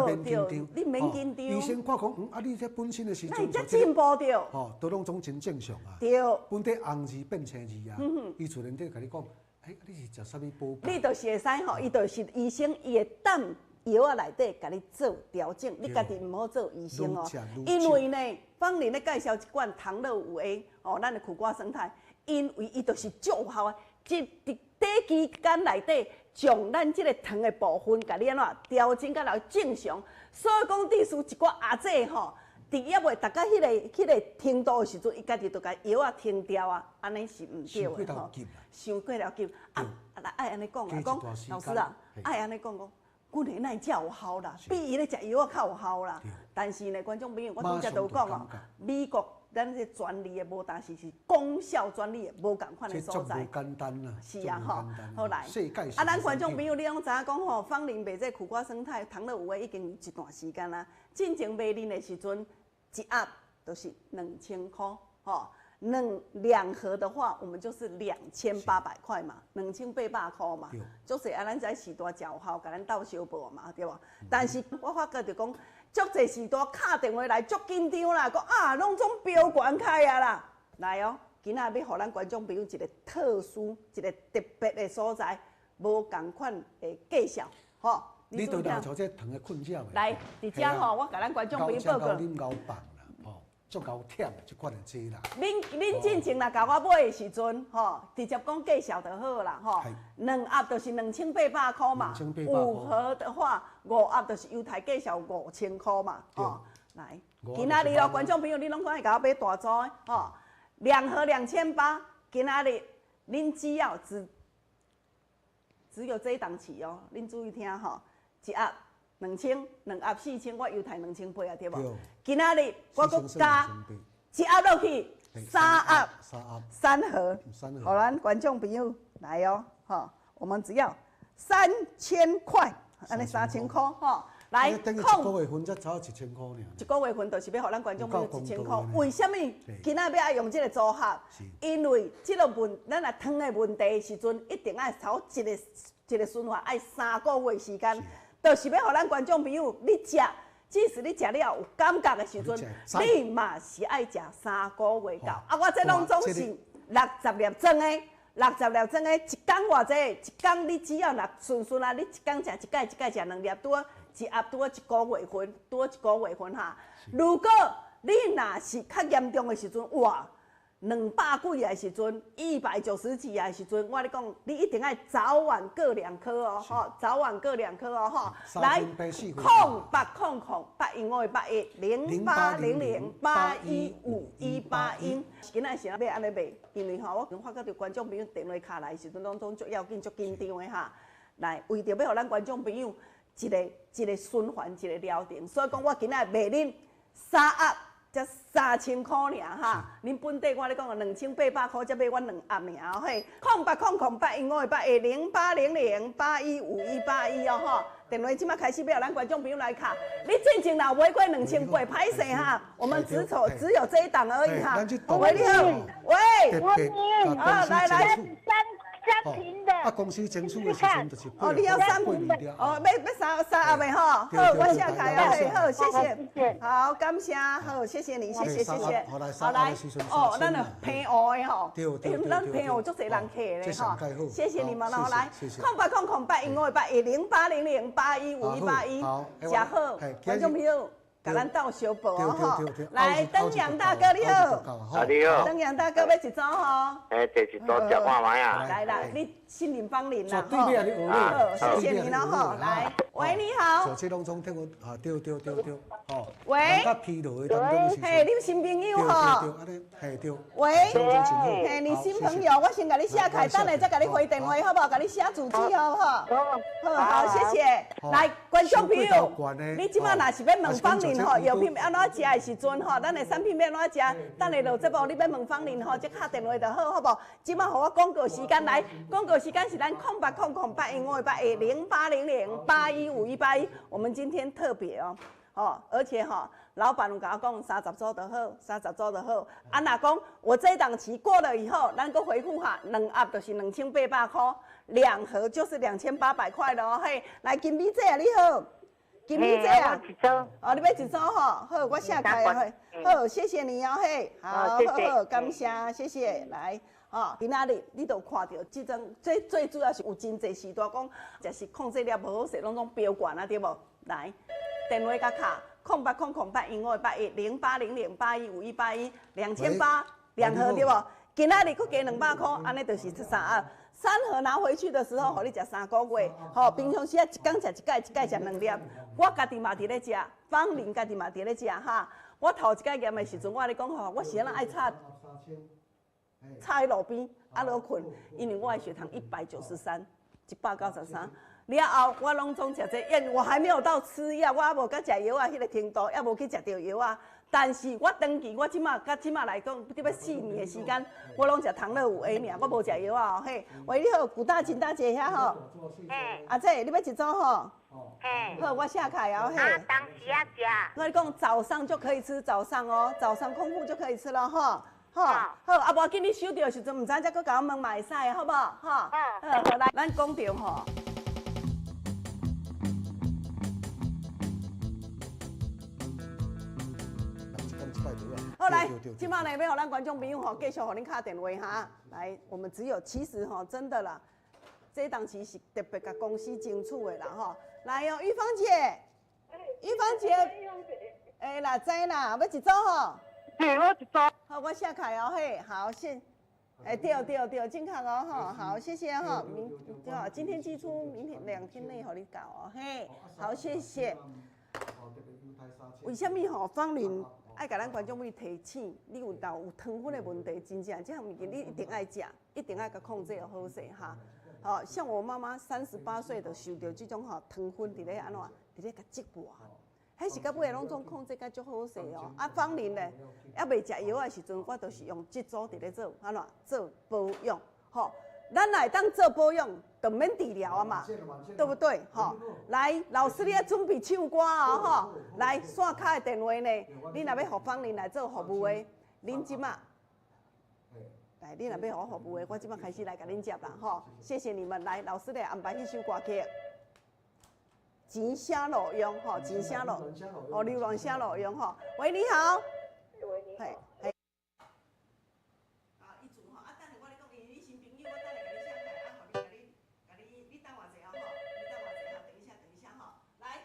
對對，你免緊張。醫生看講，啊，你這本身的時陣，那會才進步著。吼，都攏總真正常啊。對。本底紅字變青字啊，伊自然就共你講，欸，你是食啥物補？你就是會使吼，伊就是醫生，伊會等藥仔內底共你做調整，你家己毋好做醫生哦。因為呢，芳鄰咧介紹一罐糖樂有的哦，咱的苦瓜胜肽，因為伊就是足有效的，這佇短期間內底將咱這個糖的部分，共你按怎調整甲來正常。所以講，致使一寡阿姐吼，佇猶未達到彼個程度的時陣，伊家己就共藥仔停掉啊，按呢是毋對的吼。傷過頭急啊！啊，愛按呢講啊，講老師啊，愛按呢講講。阮的哪會遮有效啦？比伊咧食藥仔較有效啦。但是呢，觀眾朋友，我拄才都有講哦，美國咱這專利的無但是是功效專利的無仝款的所在。無簡單啦。是啊，吼，好來。啊，咱觀眾朋友，你攏知影講吼，芳鄰賣這苦瓜胜肽糖樂有的已經有一段時間啦。進前賣恁的時陣，一盒就是2000箍，吼。兩盒的話，我們就是2800塊嘛，2800塊嘛。就是啊，咱在時代誠有效，共咱鬥相報嘛，對無？但是我發覺就講，足濟時代敲電話來足緊張啦，講啊，攏總飆懸開啊啦。來哦，今仔欲予咱觀眾朋友一個特殊、一個特別的所在，無仝款的介紹，吼。你都若像這糖的困擾的。來，佇遮吼，我共咱觀眾朋友報告。足夠忝的這款的這啦。恁進前若共我買的時陣，吼，直接講介紹就好啦，吼。兩盒就是2800塊嘛。五盒的話，五盒就是猶太介紹5000塊嘛，吼。來，今仔日哦，觀眾朋友，你攏講會共我買大組的，吼。兩盒2800，今仔日恁只要只有這一檔期哦，恁注意聽吼，一盒2000，兩盒4000，我猶太2800啊，對無？今仔日我閣加一盒落去，三盒，三盒，予咱觀眾朋友來哦，吼，我們只要3000塊，按呢3000塊吼，來，等於一個月份才差1000塊爾。一個月份就是欲予咱觀眾朋友1000塊，為啥物？今仔欲愛用這個組合？因為這個問，咱若糖的問題時陣，一定愛頭一個一個循環，愛3個月時間。就是欲予咱觀眾朋友，你食，即使你食了有感覺的時陣，你嘛是愛食3個月到。啊，我這攏總是60粒裝的，60粒裝的，一工偌濟？一工你只要若順順啊，你一工食一擺，一擺食兩粒，拄好一盒拄好一個月份，拄好一個月份哈。如果你若是較嚴重的時陣，哇！200幾的時陣，190幾的時陣，我咧講，你一定愛早晚各兩顆哦，吼，早晚各兩顆哦，吼。來，0800 081 0800815181。今仔是欲按呢賣，因為吼，我發覺著觀眾朋友電話敲來的時陣，攏總足要緊、足緊張的哈。來，為著欲予咱觀眾朋友一個一個循環、一個療程，所以講我今仔賣恁三盒。才3000塊爾哈，恁本地我咧講2800塊，才買阮兩盒爾嘿。0800 081 0800815181哦吼，電話這馬開始欲予咱觀眾朋友來敲。你進前若買過2800，歹勢哈，我們只走只有這一檔而已哈。喂，你好，喂，好，來來。三瓶的。啊，公司爭取的時陣就是哦，你要三瓶的，哦，欲三盒的吼，好，我寫開啊，好，謝謝，好，感謝，好，謝謝你，謝謝謝謝，好來，哦，咱的平湖的吼，咱平湖足濟人客咧吼，謝謝你們咯，來，0800 081 0800815181，食好，觀眾朋友。共咱鬥相報哦吼。來，登陽大哥你好。啊你好。登陽大哥欲一組吼。欸，第一組食看覓啊。來啦，你信任芳玲啦，吼。好，謝謝你咯吼。來，喂，你好。這攏總聽我啊，對對對對，吼。喂。嘿，你新朋友吼。嘿對。喂。嘿，你新朋友，我先共你寫開，等下再共你回電話，好無？共你寫住址，好無？好。好，謝謝。來，觀眾朋友，你這擺若是欲問芳玲吼，藥品欲按怎食的時陣吼，咱的產品欲按怎食？等下落節目，你欲問芳玲吼，則敲電話就好，好無？這擺予我廣告時間來，廣告時間是咱08000815810800815181。我們今天特別哦，哦，而且哈，老闆有共我講30組就好，30組就好。啊，若講我這檔期過了以後，咱閣回復哈，兩盒就是2800塊，兩盒就是2800塊咯。嘿，來金美姐你好，金美姐啊，哦，你欲一組吼，好，我寫開嘿，好，謝謝你哦，嘿，好，好好，感謝，謝謝，來。哦，今仔日你就看著這種，這最主要是有真濟時代講，就是控制了無好勢，攏總飆懸啊，對無？來，電話共敲，08008105810800815181，2800兩盒對無？今仔日閣加200塊，按呢就是三盒，三盒拿回去的時候，予你食3個月。吼，平常時啊，一工食一擺，一擺食兩粒。我家己嘛佇咧食，芳玲家己嘛佇咧食哈。我頭一擺驗的時陣，我共你講吼，我是按怎愛插。插佇路邊，啊落睏，因為我的血糖193，193。了後我攏總食這個，因為我還沒有到吃藥，我猶無到食藥仔彼個程度，猶無去食著藥仔。但是我長期，我這馬到這馬來講，得欲4年的時間，我攏食糖樂有 A 爾，我無食藥仔哦。嘿，喂，你好，古大琴大姐遐吼。阿姐，你欲一組吼？好，我寫開哦。嘿。啊，當時啊食。我共你講，早上就可以吃，早上哦，早上空腹就可以吃了吼。好，好，啊，無要緊，你收著的時陣，毋知再閣共我問嘛會使，好無？吼，好，好，來，咱講著吼。好，來，這擺呢，欲予咱觀眾朋友吼，繼續予恁敲電話哈。來，我們只有其實吼，真的啦，這當時是特別共公司爭取的啦吼。來哦，玉芳姐，玉芳姐，欸啦，知啦，欲一組吼。對，我一組。好，我寫開哦，嘿，好，謝，欸，對對對，正確哦，吼，好，謝謝哈，明，對，今天寄出，明天2天內予你到哦，嘿，好，謝謝。為啥物吼，芳玲愛共咱觀眾朋友提醒，你有豆有糖分的問題，真正這項物件你一定愛食，一定愛共控制好勢哈。好，像我媽媽38歲就受著這種吼糖分佇咧按怎，佇咧共折磨。彼是到尾攏總控制甲足好勢哦。啊，芳玲咧，猶未食藥的時陣，我就是用這組佇咧做，按怎做保養，吼。咱若會當做保養，就免治療啊嘛，對不對？吼，來，老師你愛準備唱歌哦，吼。來，線跤的電話呢？你若欲予芳玲來做服務的，恁這馬，來，你若欲予我服務的，我這馬開始來共恁接啦，吼。謝謝你們，來，老師來安排彼首歌曲。錢寫路用吼，錢寫路，哦，榴蓮寫路用吼。喂，你好。喂，你好。嘿。啊，一組吼，啊，等下我咧講，因為你新朋友，我等下共你寫開，啊，予你，共你，共你，你等偌濟哦，吼，你等偌濟哈，等一下，等一下吼，來，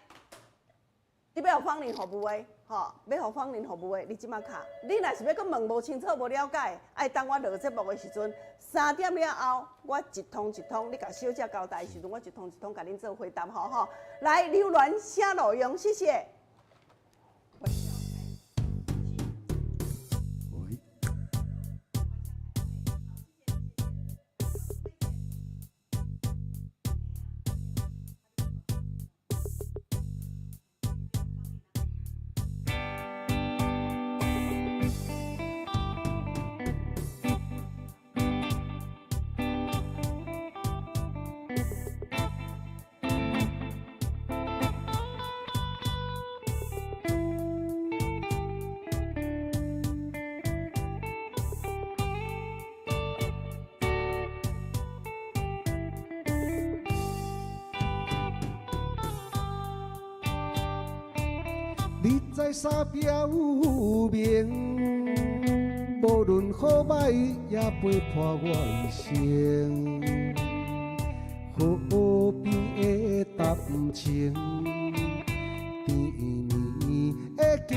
你欲予芳玲服務的，吼，欲予芳玲服務的，你這馬敲。你若是欲閣問無清楚、無了解，愛等我落節目的時陣，3點了後，我一通一通，你共小姐交代的時陣，我一通一通共恁做回答，吼吼。來，榴蓮寫路用，謝謝。你知三壁有名，無論好歹也陪伴我一生。河邊的談情，甜绵的桥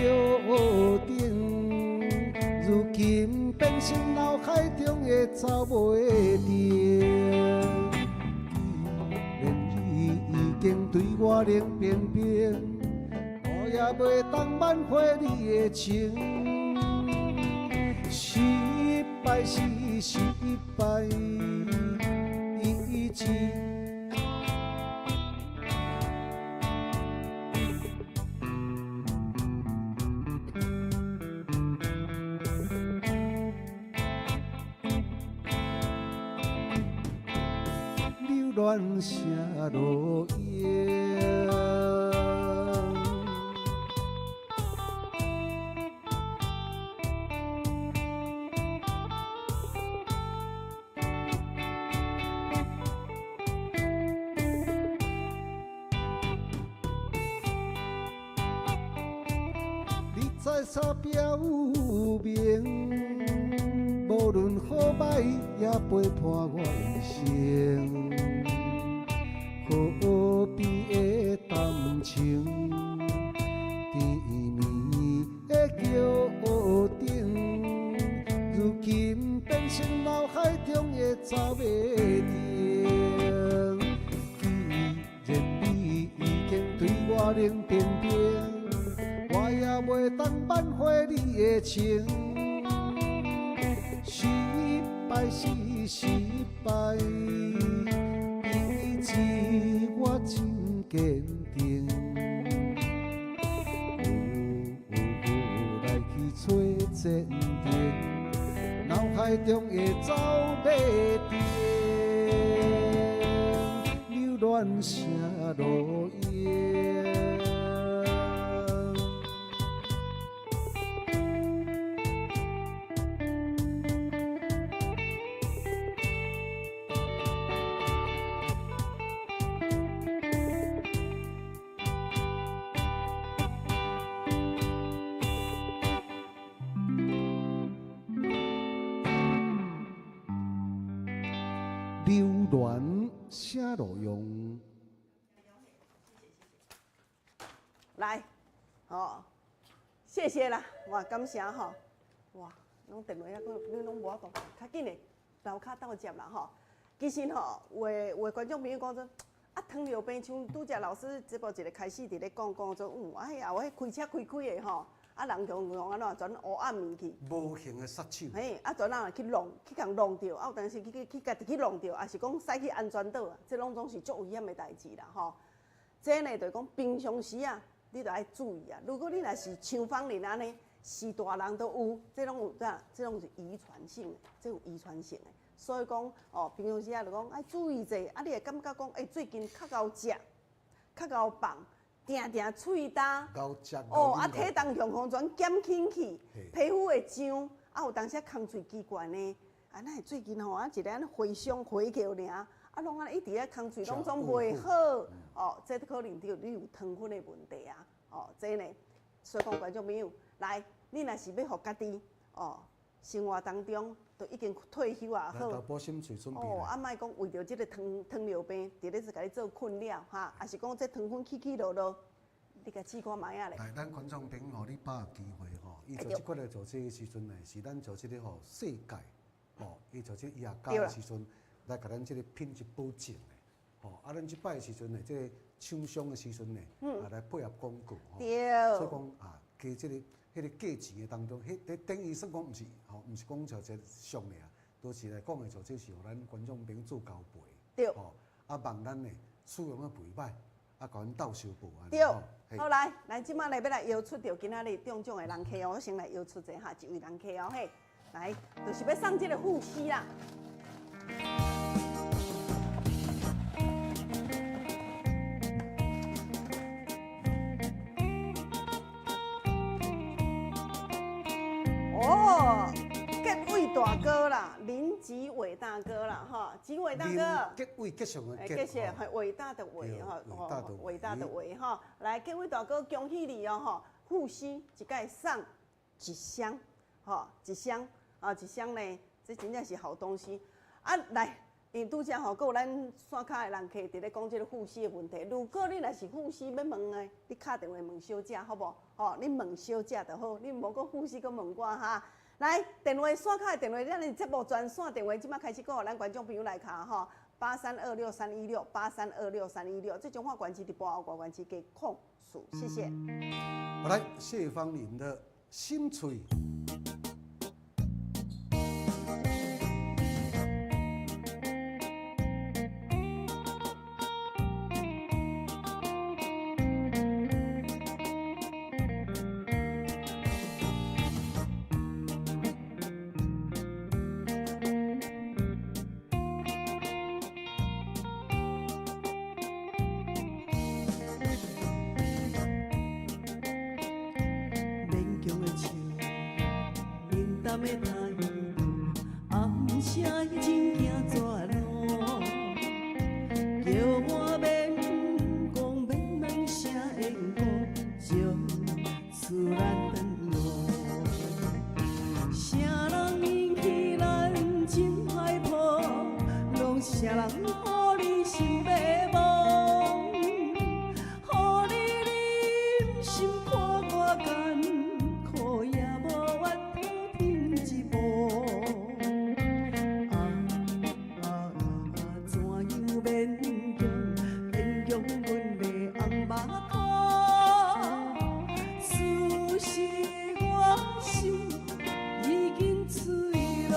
顶，如今变成脑海中的走马灯。既然你已经对我冷冰冰，我也袂当挽回你的情。失败是失败，意志。留恋写落英。你在啥表明，无论好歹也陪伴我一生。河边的冬情，甜蜜的桥顶，如今变成脑海中的走马灯。既然你已经对我冷冰冰，我也袂当挽回你的情。失败是失败，意志我真坚定。有来去找前程，脑海中的走马灯，留恋写落英。留恋写路用。来，哦，谢谢啦，哇，感谢吼，哇，拢电话遐阁，你拢无法度，较紧的，楼跤斗接啦吼。其实吼，有的观众朋友讲说，啊，糖尿病像拄才老师这部一个开始伫咧讲讲说，哎呀，我彼开车开开的吼，啊，人用用按怎全乌暗暝去。无形的杀手。嘿，啊，全人去弄，去共弄著，啊，有当时去去去家己去弄著，抑是讲驶去安全岛啊，这拢总是足危险的代志啦吼。这呢，就是讲平常时啊，你就爱注意啊。如果你若是像芳玲按呢，是大人都有，这拢有啥？这拢是遗传性的，这有遗传性的。所以讲，哦，平常时啊，就讲爱注意者，啊，你会感觉讲，欸，最近较𠢕食，较𠢕放。定定喙焦，哦，啊，体重状况全减轻去，皮肤会痒，啊，有当时空喙奇怪呢，啊，哪会最近吼啊，一个按呢回伤回叫尔，啊，拢按呢一直咧空喙拢总袂好，哦，这可能就你有糖分的问题啊，哦，这呢，所以讲观众朋友，来，你若是欲予家己，哦，生活当中都已经退休也好，哦，啊，莫讲为著这个糖尿病，伫咧是共你做困扰哈，抑是讲这糖分起起落落，你共试看觅仔咧。来，咱观众朋友，你把握机会吼，伊做这款来做这个时阵呢，是咱做这个吼世界，吼，伊做这个医学家的时阵来共咱这个品质保证的，吼，啊，咱这摆的时阵呢，这个厂商的时阵呢，啊，来配合广告吼，所以讲啊，加这个。彼个价钱的当中，彼等于算讲毋是吼，毋是讲就这俗尔，都是来讲的就这是予咱观众朋友做交陪，对，吼，啊，望咱呢使用啊袂歹，啊，共阮斗相报按呢。对，好来，来，这摆来欲来邀出著今仔日中奖的人客哦，我先来邀出一下哈，一位人客哦嘿，来，就是欲送这个护膝啦。哦，吉伟大哥啦，林吉伟大哥啦，哈，吉伟大哥，吉伟吉祥的吉，吉祥系伟大的伟哈，伟大的伟哈，来，吉伟大哥，恭喜你哦，哈，护膝一盖送一箱，哈，一箱啊，一箱呢，这真正是好东西啊，来，因為拄才吼，閣有咱線跤的人客佇咧講這個護膝的問題。如果你若是護膝欲問的，你敲電話問小姐好無？吼，你問小姐就好，你無閣護膝閣問我哈。來，電話線跤的電話，咱的節目專線電話，這擺開始閣予咱觀眾朋友來敲吼，8326316，8326316，這彰化縣市直播後外縣市加04，謝謝。好來，謝芳玲的心碎。勉強的笑，冷淡的態度，暗時真驚絕路。叫我免講免問啥緣故，從此咱斷路。啥人引起咱真害怕，攏啥人予你心迷茫，予你忍心看我艱苦，也無法度停一步。啊啊啊！怎樣勉強勉強阮的紅目箍？事實我心已經碎咯。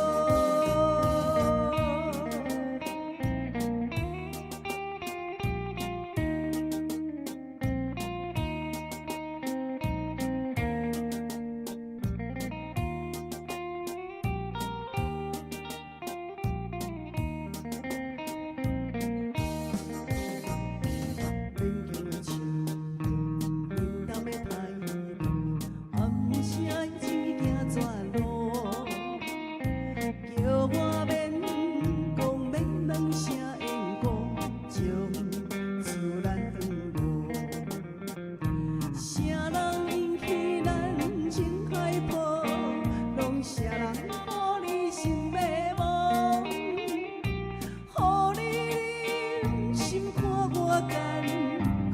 勉強的笑，冷淡的態度，暗時真驚絕路。叫我免講免問啥緣故，從此咱斷路。啥人引起咱真害怕，攏啥人予你心迷茫，予你忍心看我艱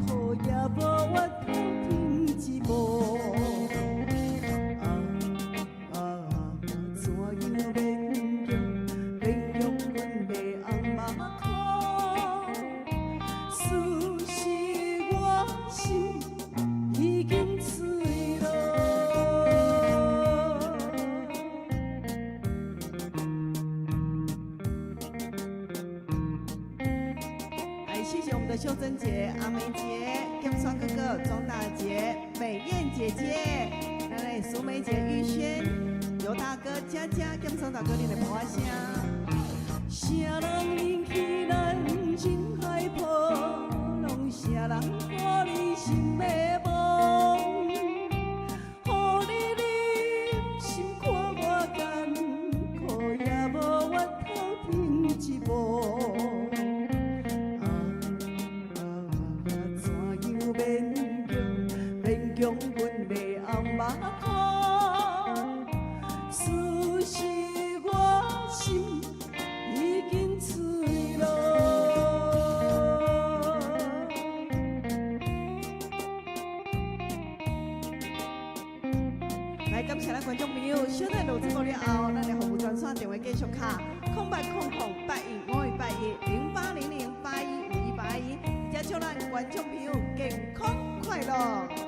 苦，也無法度停一步。啊啊！怎樣勉強勉強阮的紅目箍？事實我心已經碎咯。來，謝謝我們的秀珍姐、阿梅姐、甘雙哥哥、莊大姐、美艷姐姐，來來蘇梅姐、玉軒、尤大哥、佳佳、甘雙大哥，你的婆聲。啥人引起咱真害怕，攏啥人予你心迷茫，予你忍心看我艱苦，也無法度停一步。啊啊！怎樣勉強勉強阮的紅目箍？事實我心已經碎咯。來，感謝咱觀眾朋友，小等落節目了後，咱的服務專線電話繼續敲0800815181，0800815181，也祝咱觀眾朋友健康快樂。